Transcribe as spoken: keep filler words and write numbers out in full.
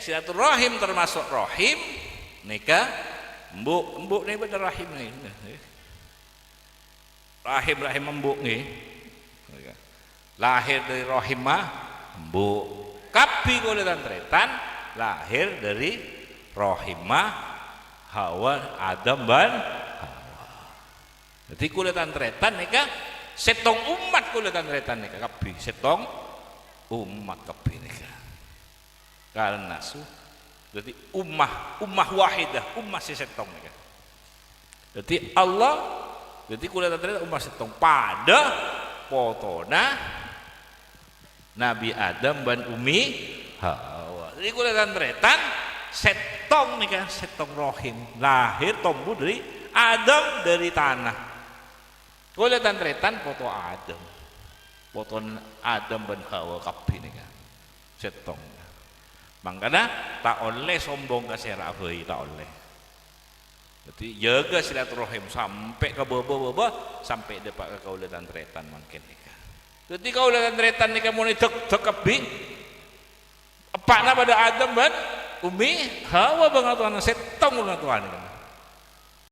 Silaturrahim termasuk rahim nèka embu', embu' nèka bâdâ rahim nèka. Rahim, rahim embu' ngghi. Lahir dâri rahimma embu'. Kabbhi kaulâ tan-tarètan lahir dâri rahimma Hawa, Adam bân Hawa. Dhâddhi kaulâ tan-tarètan nèka sèttong ommat, kaulâ tan-tarètan nèka kabbhi sèttong ommat kabbhi nèka. Karna su-, dhâddhi ummah, ummah wahidah, ummah sè sèttong nèka. Dhâddhi Allah, dhâddhi kaulâ tan-tarètan ummah sèttong, padâ potona Nabi Adam bân Ummi Hawa. Dhâddhi kaulâ tan-tarètan sèttong nèka, sèttong rahim, lahir tombu dâri Adam, dâri tana. Kaulâ tan-tarètan poto Adam. Potona Adam bân Hawa kabbhi nèka sèttong. Mangkana ta' ollè sombong ka sèra'a bhâi, ta' ollè. Dhâddhi, jâgâ silaturrahim sampè' ka bâbâ-bâbâ, sampè' dâpa' ka kaulâ tan-tarètan mangkèn nèka. Dhâddhi, kaulâ tan-tarètan nèka mon èdhâk-dhâk kabbhi, eppa'na padâ Adam bân Ummi Hawa bângatowana, sèttong bângatowana.